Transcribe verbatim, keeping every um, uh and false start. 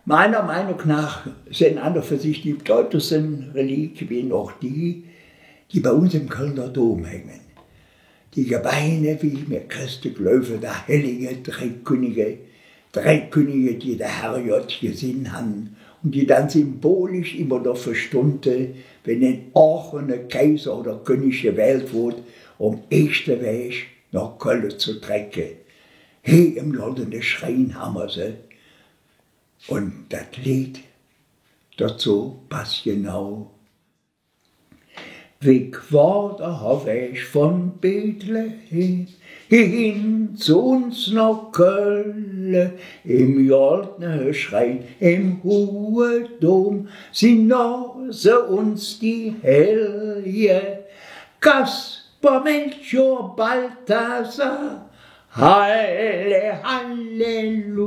Meiner Meinung nach sin an un för sich die bedeutendschte Reliquien och die, die bei uns em Kölner Dom hänge. Die Gebeine, wie mer Chreste gläuve, der hellige Drei Künninge, drei Künninge, die der Herrgodd gesinn han un die dann symbolisch immer doför stundte, wann en Aachener Kaiser oder Künnig gewählt woodt, om eeschte Wäg noh Kölle ze trecke. He, em goldene Schrein han mer se. Un dat Leed dozo pass genau. Wie Quader han ich vun Bethlehem hee hin zo uns noh Kölle, em goldne Schrein, em huhe Dom, sin noh se uns die Hellige, Kaspar, Melchior, Balthasar, Halle, Halleluja.